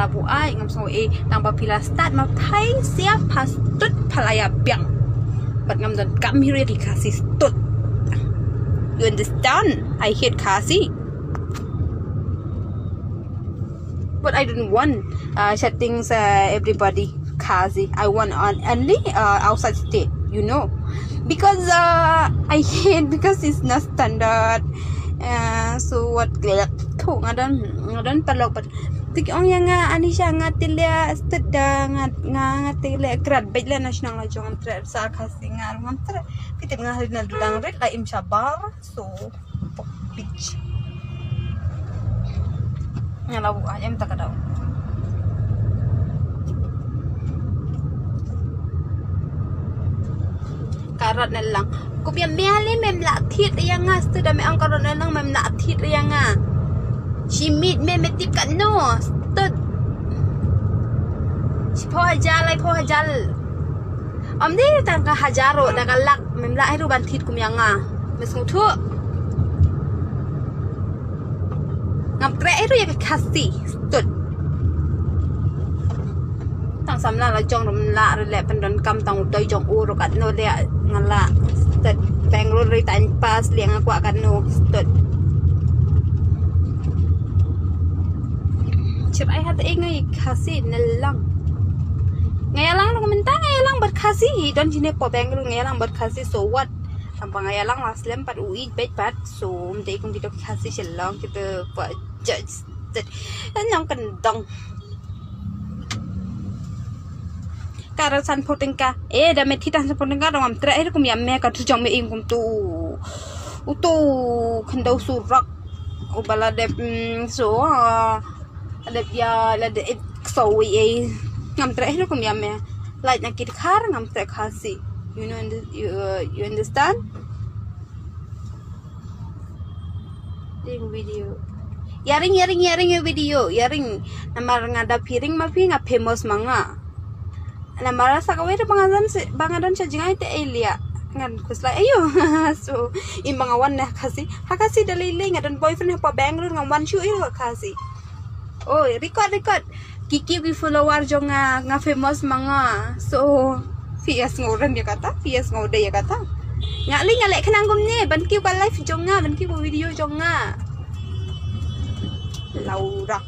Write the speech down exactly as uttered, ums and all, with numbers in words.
Buai ngam sngew ei, tang ba phi la stad ma phai sia pha stud pha la ïa biang. Bad ngam donkam hi ruh ïa ki Khasi stud. You understand? I hate Khasi. But I don't want uh, chatting uh, everybody Khasi. I want on only uh, outside state, you know. Because uh, I hate because it's not standard. Uh, so what? Tho nga don nga don paralok, but tik ong ïa nga Anisha nga tile stud da nga nga nga tile krat bej le national la jong tre sa Khasi nga ngam tre. Pitip nga hal na dudang rit la im shabar. So beach. Nga la buh em ta ka dau. Karot na lang. Ku pia mia le mem la thit ïa nga stud da me ang karot na lang mem la thit ïa nga. Shi mit me me tip kat no stud. Shi pho hajar lai pho hajar. Om dei tang ka hajar ruh da ka lak mem la ai ruh ban thit kum ïa nga. Me sngewthuh. Ngam treh ai ruh ïa ka Khasi stud. Tang samla la jong rum la ruh le pyndonkam tang u doi jong u ruh katno le nga la stud. Bangalore ri time pass le nga kwah katno stud. Chir ai hat ai ngai Khasi ne lang. Ngai lang lo mynta ngai lang bad Khasi don jine po Bangalore ngai lang bad Khasi so what? Tang ba ngai lang la slem pat u ij bej pat so mde kum kita Khasi shelong kita pa judge. Nang kendong. Ka rat san pho tyngka. Eh da me thit san pho tyngka dong am treh kum ïa me ka tu jong me ing kum tu. U tu khyndew surok. U ba la dep mm, so ah, la dep ïa la dep so wi ei. Ngam treh kum ïa me. Like na kit khar ngam treh Khasi. You know you, uh, you understand? Ding video. Yaring yaring yaring ya video yaring. Namar nga da piring ma phi nga famous ma nga. Namar sa kawei da bangadan bangadan sa jingai te elia. Ngan kuslai ayo. So im bangawan na Khasi. Ha Khasi da lei lei ngadan boyfriend ha pa Bangalore ngan wan shu ayo ha Khasi. Oh record record. Kiki ki follower jong nga nga famous ma nga. So P S ngau rem ya kata, P S ngau de ya kata. Nga li nga lek kenang gum ne, ban ki ba live jong nga, ban ki ba video jong nga. Laura.